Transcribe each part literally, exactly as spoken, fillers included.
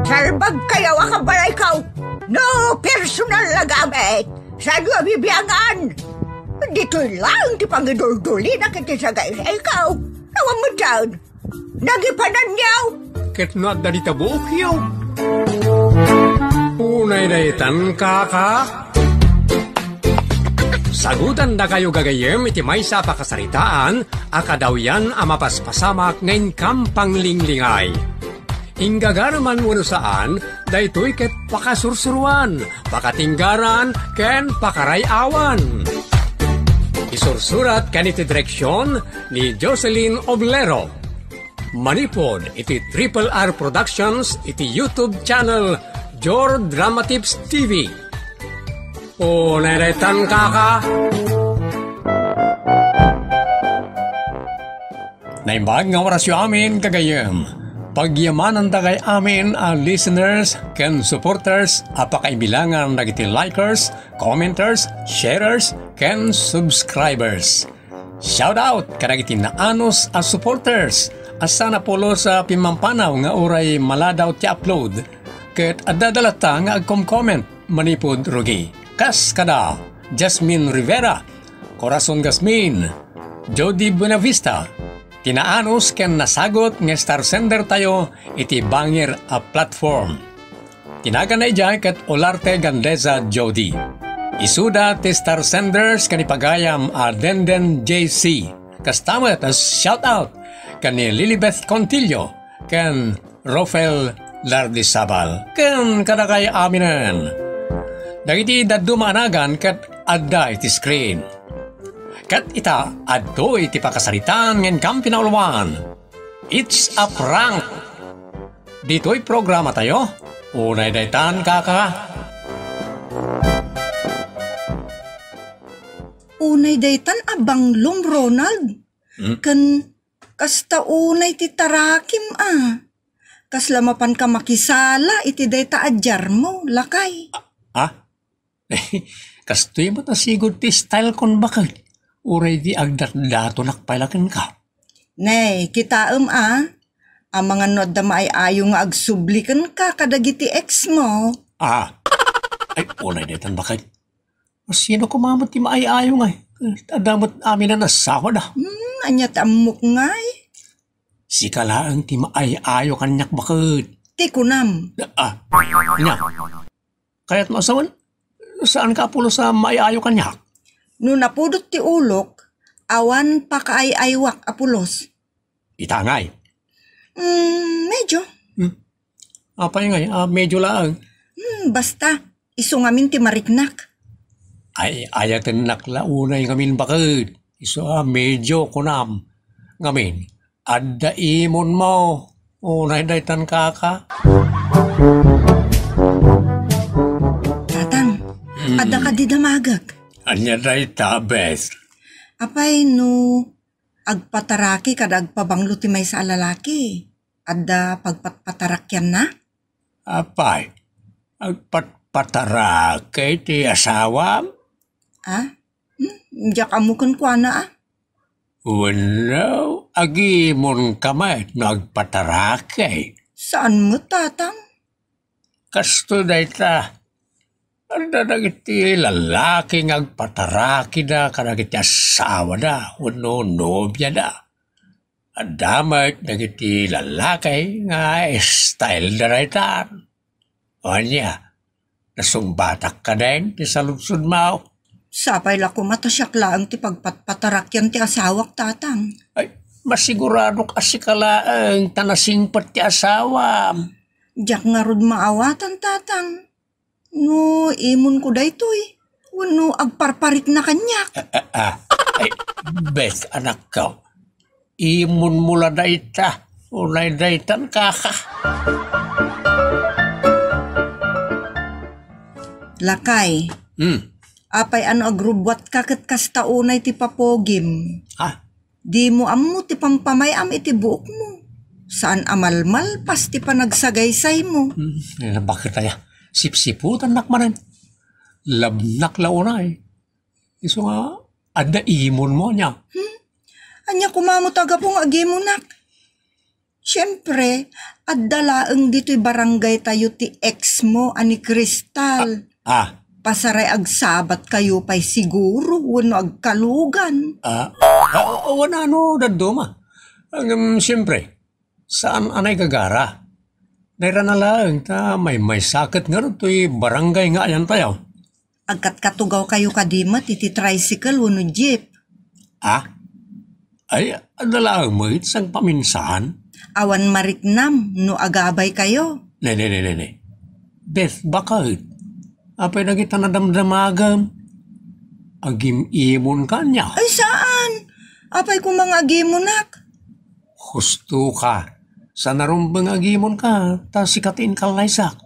Salbagkayo a kabalayko. No personal a gamit, saanyo a bibiangan. Ditoy laeng ti pangiduldulina iti sagaysayko. Awan met daan. Nagipananyo. Ket no adda dita buokyo. Unay daytan, kaka. Sagutandakayo gagayyem iti maysa a pakasaritaan a kadawyan a mapaspasamak nga inkam panglinglingay. Inggagara man wenno saan, daytoy ket pakasursuroan, pakatinggaran, ken pakaray-awan. Isursurat ken iti direksion ni Jocelyn Oblero. Manipud iti Triple R Productions iti YouTube channel Jor Dramatips T V. Unay daytan, kaka. Naimbag nga orasyo amin, gagayyem. Pagyamanantakay amin a listeners ken supporters a pakaibilangan dagiti likers, commenters, sharers, ken subscribers. Shout out kadagiti naanus a supporters a saan a pulos a pimmampanaw nga uray maladaw ti upload, ket adda latta nga agkom-comment manipud rugi. Kas kada Jasmine Rivera, Corazon Gasmin, Jody Buenavista, ti naanus ken nasagut nga star sender tayo iti bangir a platform. Ti naganna idiay ket Olarte Gandesa Jody. Isuda ti star senders ken ipagayam a Denden J C. Kasta met a shout out ken ni Lilibeth Contillo ken Rofel Lardizabal ken kadakay aminen. Dagiti dadduma a nagan ket adda iti screen. Ket ita, adtoy ti pakasaritaan nga inkam pinauluan. It's a prank. Ditoy programa tayo. Unay daytan, kaka. Unay daytan a banglom, Ronald. Hmm? Ken kasta unay ti tarakim a. Kasla mapanka makisala iti dayta a diarmo, lakay. Ah? Kastoy met a sigud ti style kon baket. Uray di agdatdatonak pay la kenka. Ne, kitaem a. Amangan no adda maay-ayo nga agsubli kenka kadagiti ex mo. Ah. Ay, unay daytan baket. Sino koma met ti maay-ayo nga? Adda met amin a nasawada. Hmm, ania ti ammok ngay? Sika laeng ti maay-ayo kaniak baket. Ti kunam. Ah, ina. Kayatmo a sawen? Saanka a pulos a maay-ayo kaniak? No napudot ti ulok, awan pakaay-aywak a pulos. Ita ngay? Mm, medyo. Hmm. Apay ngay, ah, medyo laeng? Hmm, basta, isu ngamin ti mariknak. Ay, ayatennak la unay ngamin baket. Isu a medyo kunam. Ngamin, adda imonmo. Unay daytan, kaka. Tatang, hmm, adda kadi damagek? Ania dayta, bes? Apay no agpataraki kada agpabanglo ti maysa a lalaki? Adda pagpatpatarakianna? Apay, agpatpataraki ti asawam? Ah? Hmm? Diak ammo kenkuana, ah. Wenno, agimonka met no agpataraki? Saan met, Tatang? Kastoy dayta, adda dagiti lalaki nga agpatarakida kadagiti asawada wenno nobiada. Adda met dagiti lalaki nga style da daytan. Ania, nasungbatak kadin ti saludsodmo? Sapay la koma ta siak laeng ti pagpatpatarakian ti asawak, Tatang. Ay, masiguradok a sika laeng ta nasingpet ti asawam. Diak ngarud maawatan, Tatang. No imonko daytoy, wenno agparparikna kaniak? Ah, ah, ah. Ay, bes, anakko. Imonmo la dayta. Unay daytan, kaka. Lakay. Hmm. Apay a no agrubbuatka ket kasta unay ti papogim? Ha? Dimo ammo ti pampamay-am iti buokmo. Saan a malmalpas ti panagsagaysaymo. Hmm, eh, bakit aya? Sipsiputannak manen. Labnak la unay. Isu nga, adda imonmo ania? Hmm? Ania koma met a gapu nga agimonak? Siempre, adda laeng ditoy barangay tayo ti ex mo a ni Crystal. Ah. Pasaray agsabat kayo pay siguro wenno agkalugan. Ah, ah, awan ano, dadduma. Ngem, siyempre, saan a naigagara. Nairana laeng ta maymaysa ket ngarud toy barangay nga ayantayo. Agkatkatugaw kayo kadi met iti tricycle wenno jeep. Ah? Ay, adda laeng met sangpaminsan? Awan mariknam no agabay kayo. Ne, ne, ne, ne, ne. Beth, baket. Apay dagita nadamdamagem? Agim-imonka ania? Ay, saan? Apay koma nga agimonnak? Husto ka. Saan a rumbeng agimonka, ta sika ti inkallaysak.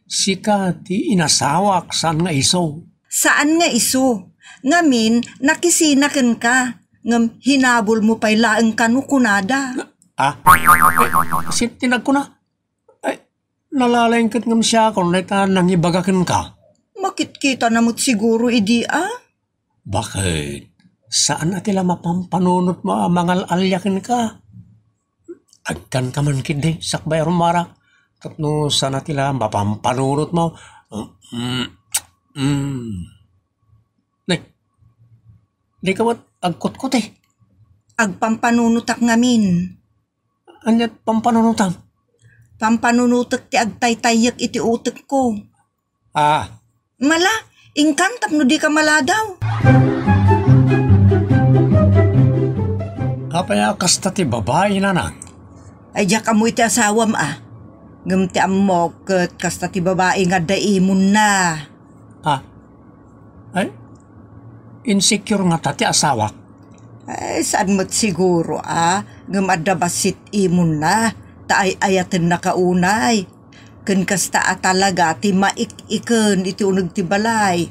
Sika ti inasawak, saan nga isu. Saan nga isu. Ngamin, nakisina kenka. Ngem hinabol mo pay laeng kano kunada. Ah? Ay, sin-, ti nagkuna? Ay, nalalaing ket ngem siakon dayta nangibaga kenka. Makitkitana met siguro idi, a? Baket? Saan a ti la mapampanunotmo a mangal-alia kenka? Agkanka man ketdi, sakbay a rummuarak. Tapno saan a ti la mapampanunotmo. Mm, mm. Nay, dika met agkutkuti. Agpampanunotak ngamin. Ania ti pampanunotam? Pampanunotek ti agtaytayyek iti utekko. Ah. Mala, inkan tapno dika maladaw. Apay a kasta ti babai, nanang? Ay, diak ammo iti asawam, a. Ngem ti ammok ket kasta ti babai nga adda imonna. Ah. Ay, insecure ngata ti asawak? Ay, saan met siguro, a. Ngem adda bassit imonna, ta ay-ayatennaka unay. Ken kasta a talaga ti maik-iken iti uneg ti balay.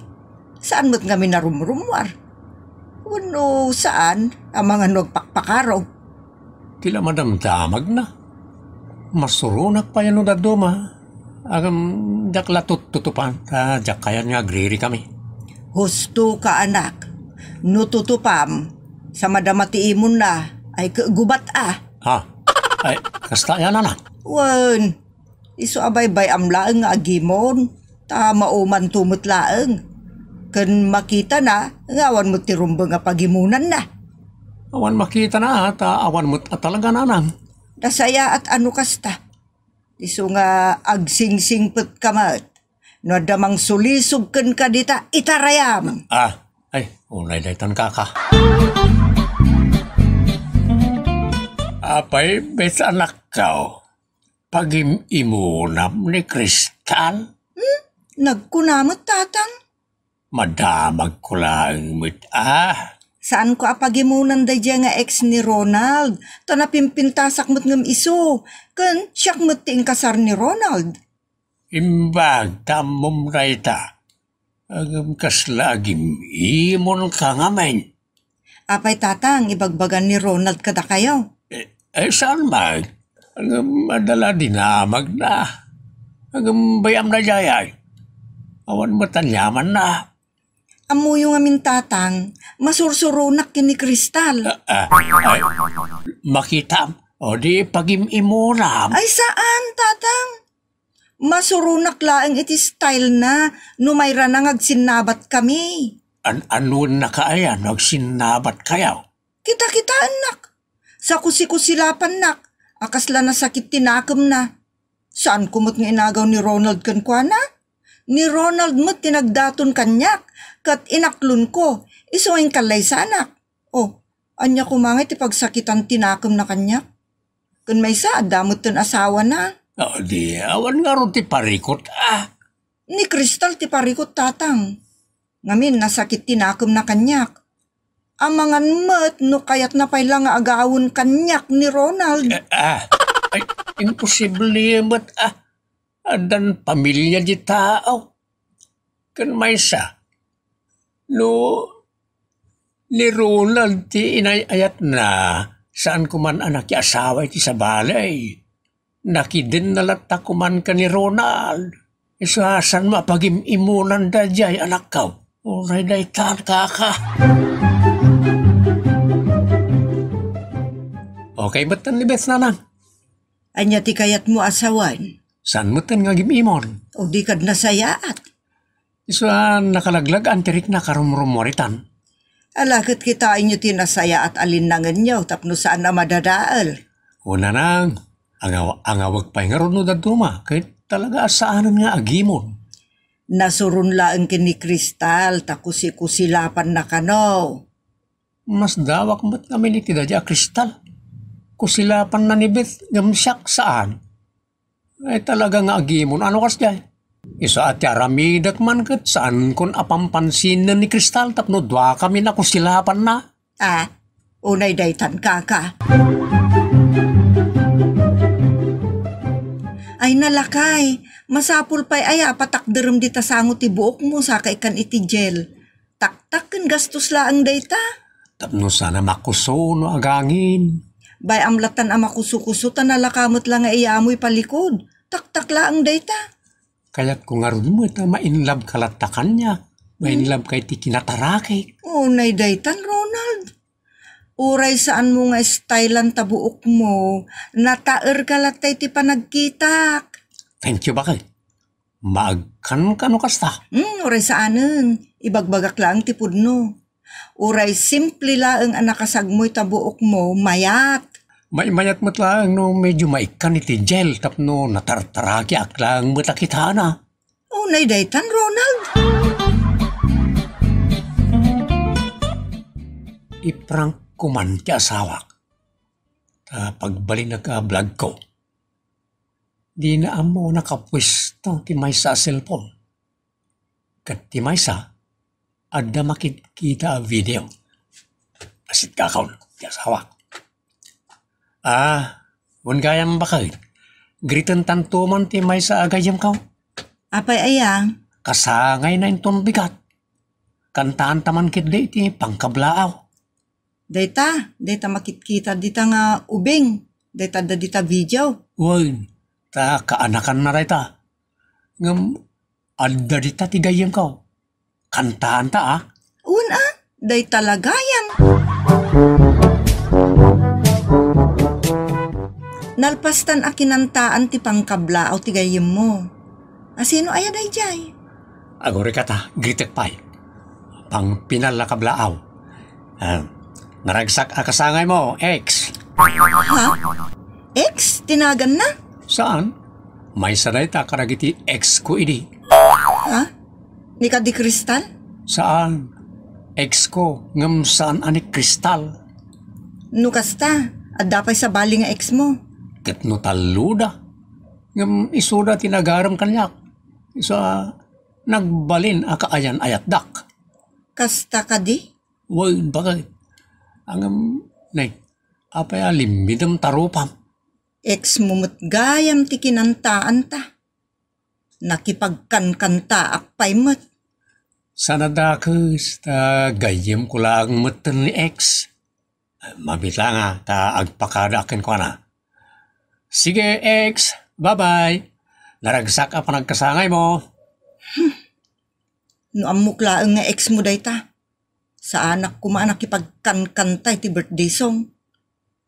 Saan met ngamin a rumrummuar? Wenno saan a mangano agpakpakaro? Ti la madamdamagna. Masuronak pay no dadduma. Ngem diak la tuttutupan ta diak kayat nga agririkami. Husto ka, anak. No tutupam, sa madama ti imonna, ay ke-, gubat a. Ha? Ay, kasta yan, anak? Wen, isu a baybay-am laeng nga agimon, ta maumanto met laeng. Ken makitana nga awan met ti rumbeng a pagimonanna. Awan makitana, ta awan met a talaga, nanang. Nasayaat a no kasta. Isu nga agsingsingpetka met. No adda mangsulisog kenka dita, itarayam. Ah, ay, unay daytan, kaka. Apay, bes, anakko. Pagim-imonam ni Crystal? Hmm? Nagkuna met, tatang? Madamagko laeng met, a. Saanko a pagimonan daydiay nga ex ni Ronald, ta napimpintasak met ngem isu, ken siak met ti inkasar ni Ronald. Imbag ta ammom dayta, ngem kasla agim-imonka ngamin. Apay, tatang, ibagbagan ni Ronald kadakayo? Eh, eh, saan man? Ngem adda la dinamagna. Ngem bay-am daydiay. Awan met aniamanna. Ammoyo ngamin, tatang, masursuronak ken ni Crystal. Ah, ah, ay, makitam? O di pagim-imonam? Ay, saan, tatang. Masuronak laeng iti style na no mayrana nga agsinnabatkami. An-, anuen naka aya no agsinnabatkayo? Kita-kitaennak. Sakusikusilapannak a kasla nasakit ti nakemna. Saanko met nga inagaw ni Ronald kenkuana. Ni Ronald met ti nagdaton kaniak, ket inaklonko, isu nga inkallaysanak. O, ania koma ngay ti pagsakitan ti nakemna kaniak? Ken maysa, adda metten asawana. O, di, awan ngarud ti parikut, a. Ni Crystal ti parikut, tatang. Ngamin, nasakit ti nakemna kaniak. Amangan met no kayatna pay la nga agawen kaniak ni Ronald. Eh, ah, ay, imposible met, a. Addan pamilia di tao. Ken maysa, no ni Ronald ti inay-ayatna, saanko man a nakiasawa iti sabali. Nakidenna latta koman ken ni Ronald. Isu a saanmo a pagim-imonanda diay, anakko. Uray daytan, kaka. Okay, ba't tan ni Beth, nanang? Ania ti kayatmo a sawen? Saan metten nga agim-imon? O di kad nasayaat? Isu a nakalaglag-an ti rikna karumrumuaritan. Ala ket kitaenyo ti nasayaat a linnangenyo tapno saan a madadael. Unanang, angaw-, angawek pay ngarud no dadduma, ket talaga a saanen nga agimon. Nasuron laeng ken ni Kristal ta kusikusilapanna kano. Masdawak met ngamin iti daydiay a Kristal. Kusilapanna ni Beth ngem siak saan. Ay, talaga nga agimon. Ano kasdiay? Isu a ti aramidek man ket saankon a pampansinen ni Kristal tapno duakami a kusilapanna. Ah, unay daytan, kaka. Ay, nalakay, masapul pay aya a patakderem dita sango ti buokmo saka ikkan iti gel. Taktak ken gastos laeng dayta. Tapno saan a makuso no agangin. Bay-am latan a makuso-kuso ta nalaka met la nga iyamoy palikod. Taktak laeng dayta. Kayatko ngarud met a ma-in love ka latta kaniak. Ma-in love ka iti kinatarakek. Unay daytan, Ronald. Uray saanmo nga stylean ta buokmo, nataerka latta iti panagkitak. Thank you, bakit? Maagkanka no kasta? Hmm, uray saanen. Ibagbagak laeng ti pudno. Uray simple laeng a nakasagmoy ta buokmo, mayat. May-, mayat met laeng no medyo maikkan iti gel tapno natartarakiak laeng met a kitana. Unay daytan, Ronald. Iprank ko man ti asawak. Ta pagbalinak a vlog ko. Dina ammo nakapuesto ti maysa a cellphone. Ket ti maysa, adda makitkita a video. Asit kakon, ti asawa. Ah, wen gayam baket. Greeten tanto man ti maysa a gayyemko. Apay aya? Kasangayna inton bigat. Kantaanta man ketdi iti pangkablaaw. Dayta, dayta makitkita dita nga ubing. Dayta adda dita video. Wen, ta kaanakanna dayta. Ngem adda dita ti gayyemko. Kantaanta, a? Wen, a, dayta la gayam. Nalpastan a kinantaan ti pangkablaaw ti gayyemmo. Asino aya daydiay? Agurika ta, greetek pay. Pangpinal a kablaaw. Ah, naragsak a kasangaymo, ex. Ha? Ex? Ti naganna? Saan? Maysa dayta kadagiti ex ko idi. Ha? Ni kadi Kristal? Saan? Ex ko, ngem saan a ni Kristal. No kasta, adda pay sabali nga ex mo? Ket no talloda. Ngem isuda ti nagarem kaniak. Isu a nagbalin a kaayan-ayatdak. Kasta kadi? Wen, bakit? Ngem, ne, apay a limmidem ta rupam? Ex mo met gayam ti kinantaanta. Nakipagkankantaak pay met. Saan a dakes, ta gayyemko laeng metten ni ex. Mabiit la nga, ta agpakadaak kenkuana. Sige, ex. Bye-bye. Naragsak a panagkasangaymo. Hmm. No ammok laeng nga ex mo dayta. Saanak koma a nakipagkankanta iti birthday song.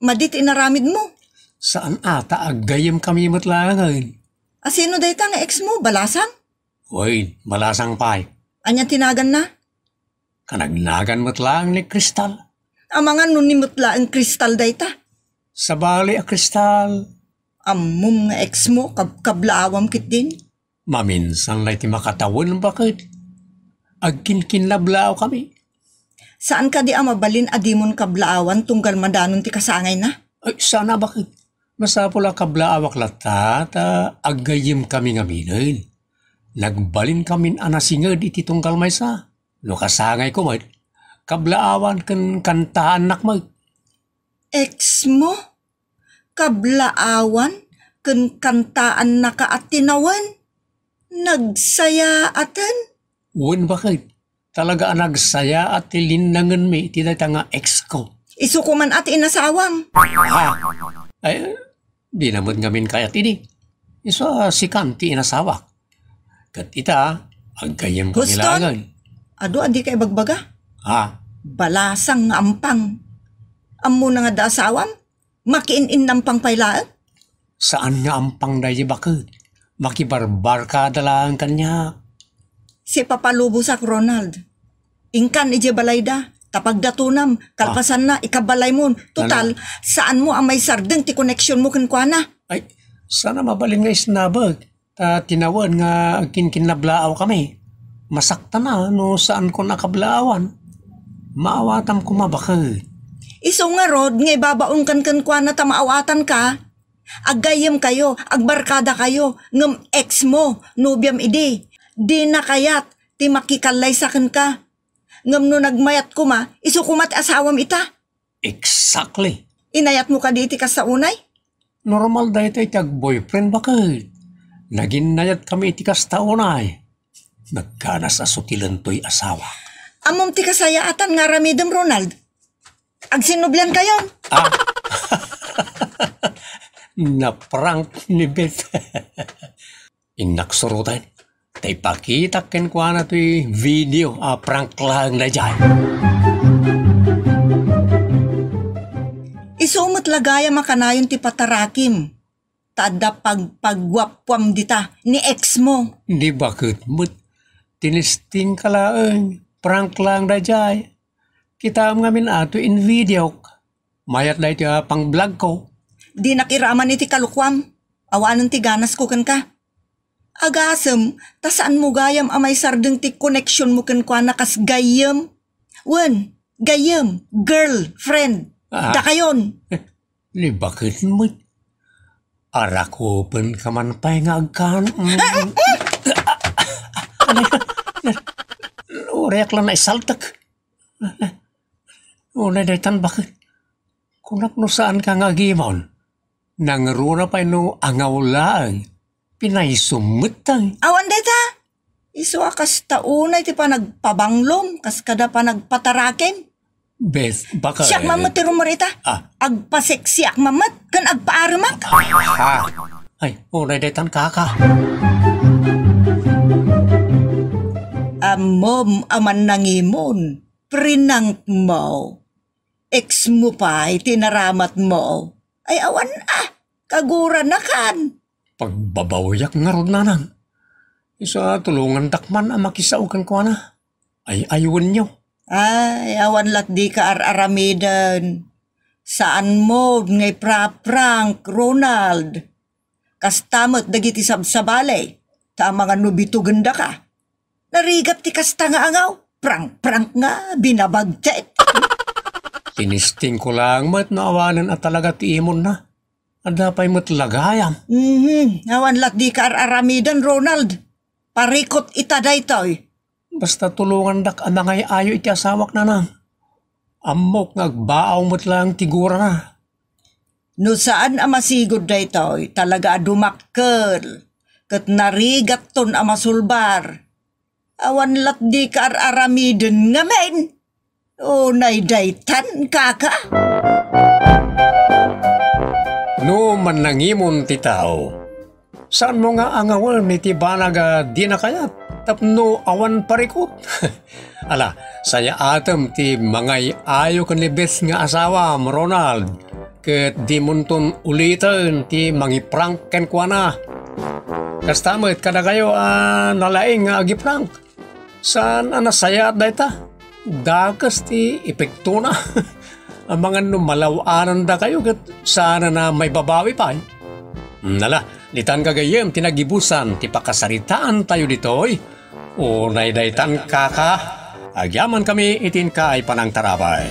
Madi ti inaramidmo. Saan a ta aggayyemkami met laengen. Asino dayta nga ex mo? Balasang? Wen, balasang pay. Ania ti naganna? Kanagnagan met laeng ni Kristal. Amangan no ni met laeng Kristal dayta? Sabali a Kristal. Ammom nga ex mo, kabkablaawam ketdin. Maminsan lay ti makatawen, baket. Agkinkinnablaaw kami. Saan kadi a mabalin a dimon kablaawan tunggal madanon ti kasangayna? Ay, saan a, baket. Masapul a kablaawak latta ta aggayyem kami ngaminen. Nagbalin kamin a nasinged iti tunggal maysa. No kasangayko met, kablaawan ken kantaannak met. Ex mo? Kablaawan ken kantaannaka a tinawen? Nagsayaaten? Wen, baket. Talaga a nagsayaat ti linnangenmi iti dayta nga ex ko. Isu koma ti inasawam. Ah, ay, dina met ngamin kayat idi. Isu a sikan ti inasawak. Ket ita, aggayyem kami Houston, laengen. Adu a dika ibagbaga? Ha? Balasang nga ampang. Ammona nga adda asawam? Makiin-innampang pay laeng? Saan nga ampang daydi baket. Makibarbarkada laeng kaniak. Sipapalubosak, Ronald. Inkan idiay balayda, ta pagdatonam, kalpasanna, ikabalaymon. Total, saanmo a maisardeng ti koneksionmo kenkuana. Ay, saan a mabalin nga isnabek. Ta tinawen nga agkinkinnablaaw kami. Masaktan a no saankon a kablaawan. Maawatam koma baket. Isu ngarud nga ibabaonkan kenkuana ta maawatanka. Aggayyemkayo, agbarkadakayo, ngem ex mo, nobiam idi. Dina kayat ti makikallaysa kenka. Ngem no nagmayat koma, isu koma ti asawam ita. Exactly. Inayatmo kadi iti kasta unay? Normal dayta iti agboyfriend baket. Naginnayatkami iti kasta unay. Nagganas a sutilen toy asawa. Ammom ti kasayaatan nga aramidem, Ronald. Agsinnubliankayon. Ah. Na-prank ni Beth. Innak suroten. Ta ipakitak kenkuana toy video a prank laeng daydiay. Isu met la gayam a kanayon ti patarakim. Ta adda pagpaguappuam dita ni ex mo. Di baket met. Tinestingka laeng. Prank laeng daydiay. Kitaem ngamin a toy invidiaok. Mayat daytoy a pang-vlogko. Dinak iraman iti kalokoam. Awanen ti ganasko kenka. Agasem, ta saanmo gayam a maisardeng ti koneksionmo kenkuana kas gayyem. Wen, gayyem, girlfriend. Ah. Dakayon. Ni baket met. Arakupenka man pay nga agkan. Mm. Uray ak la naisaltek. Unay daytan baket. Kunak no saanka nga agimon. Nangruna pay no angaw laeng. Pinaysum met tay. Awan dayta. Isu a kasta unay ti panagpabanglom, kas kada panagpatarakem. Beth, baket. Siak man met ti rumurita. Ah. Agpaseksiak man met, ken agpaaremak. Ah. Ay, unay daytan kaka. Ammom a mannangimon, prank mo. Ex mo pay ti naramat mo. Ay, awan a, kaguranakan. Pagbabawiak ngarud, nanang. Isu a tulongandak man a makisao kenkuana. Ay, aywenyo. Ay, awan lat dika ar-aramiden. Saan mo nga ipra-prank, Ronald? Kasta met dagiti sabsabali, ta amangan no bitugendaka. Narigat ti kasta nga angaw, prank-prank nga binabagtit. Tinistingko laeng met no awanen a talaga ti imonna. Adda pay met lagayam. Mhm, awan lat dika ar-aramiden, Ronald. Parikut ita daytoy. Basta tulongandak a mangay-ayo iti asawak, nanang. Ammok nga agbaaw met laeng ti gurana. No saan a masigud daytoy, talaga a dumakkel, ket narigatton a masulbar. Awan lat dika ar-aramiden ngamin. Unay daytan, kaka. No mannangimon ti tao, saanmo nga angawen iti banag a dina kayat tapno awan parikut. Ala, sayaatem ti mangay-ayo ken ni Beth nga asawam, Ronald, ket dimonton uliten ti mangiprank kenkuana. Kasta met kadakayo a nalaing nga agiprank. Saan a nasayaat dayta? Dakes ti epektona. Amangan no malaw-anandakayo ket saanen a maibabawi pay. Nala, ditan gagayyem ti nagibusan ti pakasaritaantayo ditoy. Unay daytan, kaka, agyamankami iti inkaay panangtarabay.